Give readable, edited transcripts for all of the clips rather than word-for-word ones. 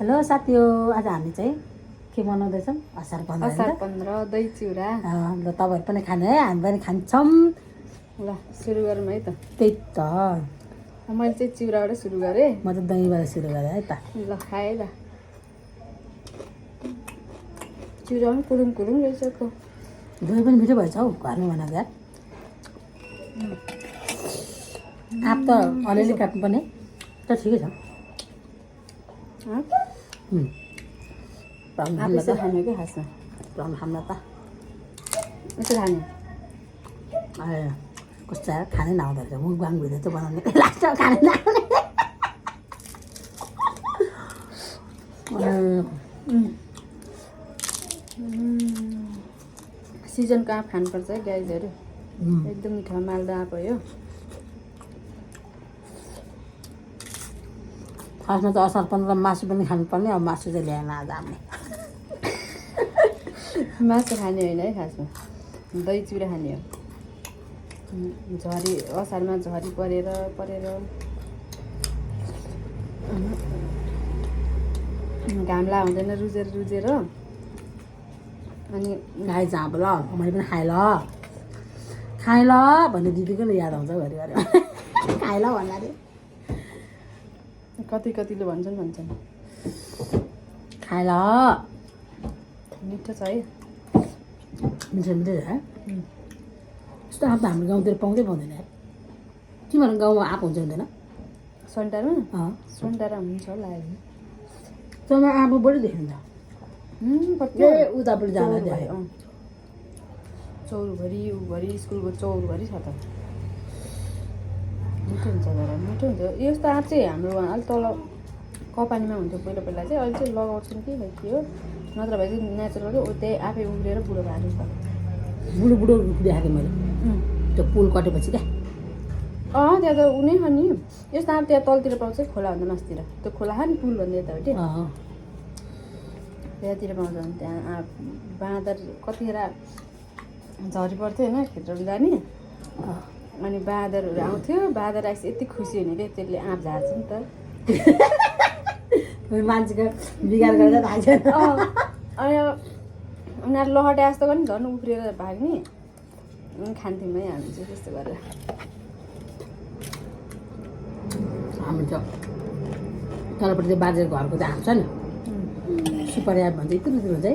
Hello साथीहो, आज हामी चाहिँ के बनाउँदैछौँ? असार 15 दही चिउरा। ल तपाईँहरू पनि खाने है, हामी पनि खान्छौँ। ल सुरु गरौँ है त। त्यही त मैले चाहिँ चिउराबाट सुरु गरेँ। म चाहिँ दहीबाट सुरु गरेँ है त। ल खाएँ त। चिउरा पनि कुरुङ कुरुङ रहेछ त। दही पनि मिठो भएछ हौ, घरमा बनाएको यार। आँप त अलिअलि काट्नुपर्ने तर ठिकै छ। आफैसे खाने क्या खासमा। प्लाउन खान्न त यसो खाने। कस्तो खानै नआउँदो रहेछ, मुखबाङ भिडियो चाहिँ बनाउने लाग्छ खानै नआउने। सिजनको आँप खानुपर्छ है गाइजहरू। एकदम मिठो मालदा आँप हो यो। खासमा त असार 15 मासु पनि खानुपर्ने, अब मासु चाहिँ ल्याएन आज हामीले। मासु खाने होइन है खासमा, दही चिउरा खाने हो। झरी असारमा झरी परेर घाम ला हुँदैन रुजेर अनि खाइ जाँब ल, मैले पनि खाएँ ल भन्ने दिदीको नि याद आउँछ घरिघरि। खाएँ ल भन्नाले कतिले भन्छन् खाएँ ल। मिठो छ है। मिठो छ है। यस्तो आँप त हाम्रो गाउँतिर पाउँदैन यार। तिमीहरू गाउँमा आँप हुन्छ हुँदैन? सन्टारमा हुन्छ होला अहिले। तँमा आँप बढी देखिन्छ। उतापट्टि जाँदा चौरभरि उभरि स्कुलको चौरभरि छ त। मिठो हुन्छ तर मिठो हुन्छ यस्तो आँप चाहिँ हाम्रो अलिक तल कपानीमा हुन्थ्यो पहिला चाहिँ। अहिले चाहिँ लगाउँछौँ कि के हो, नत्र भए चाहिँ नेचुरल हो त्यही आफै उब्रेर बुढो भएको छ। बुढो देखाएको थिएँ मैले त्यो पुल कटेपछि क्या। त्यहाँ त उनी छ नि यस्तो आँप त्यहाँ तलतिर पाउँछ खोलाभन्दा मासतिर। त्यो खोला छ नि पुल भन्दा यतापट्टि त्यहाँतिर पाउँछ। भने त्यहाँ आँप बाँदर कतिखेर झरी पर्थ्यो होइन खेतमा जाने, अनि बाँदरहरू आउँथ्यो। बाँदर आएपछि यति खुसी हुने रे त्यसले आँप झार्छ नि त। मान्छेको बिगार गरेर थाल्छ। अनि उनीहरू लहटे जस्तो पनि झन् उफ्रिएर भाग्ने। अनि खान्थ्यौँ है हामी चाहिँ त्यस्तो गरेर। हामी त तलपट्टि चाहिँ बाजे घरको चाहिँ आँप छ नि, सुपारी आँप भन्छ यत्रो हुन्छ है।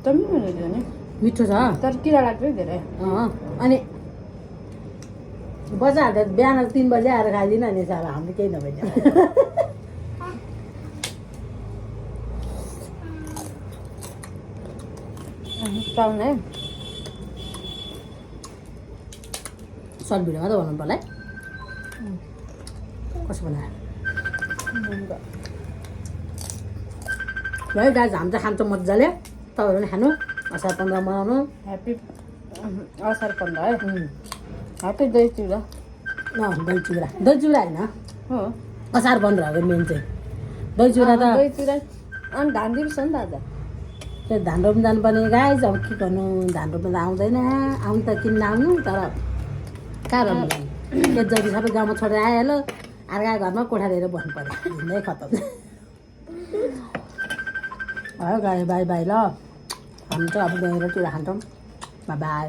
त मिठो हुँदैन नि, मिठो छ तर किरा लाग्छ धेरै। अनि बच्चाहरू त बिहान 3 बजे आएर खाइदिन नि साला, हामीले केही नभइदियो। पाउन है सर्ट भिडियोमा त भन्नु पर्ला है कसो बनायो है। गाइस हामी चाहिँ खान्छौँ मजाले, तपाईँहरू पनि खानु। असार 15 मनाउनु। ह्याप्पी असार 15 है। ह्याप्पी दही चिउरा। दही चिउरा होइन हो, असार 15 हो मेन चाहिँ। दही चिउरा त दही चिउरा अनि धान दिउँछ नि त आज। त्यो धान रोप्नु जानुपर्ने गाइस। अब के गर्नु, धान रोप्नु त आउँदैन, आउनु त किन्न आउनु, तर कहाँ रोप्नु जानु। एकजति सबै गाउँमा छोडेर आइहाल्यो, अर्का घरमा कोठा लिएर बस्नु पऱ्यो। हिँड्दै खतम भयो गाई। बाई ल, हामी चाहिँ अब गएर चिउरा खान्छौँ। बाई।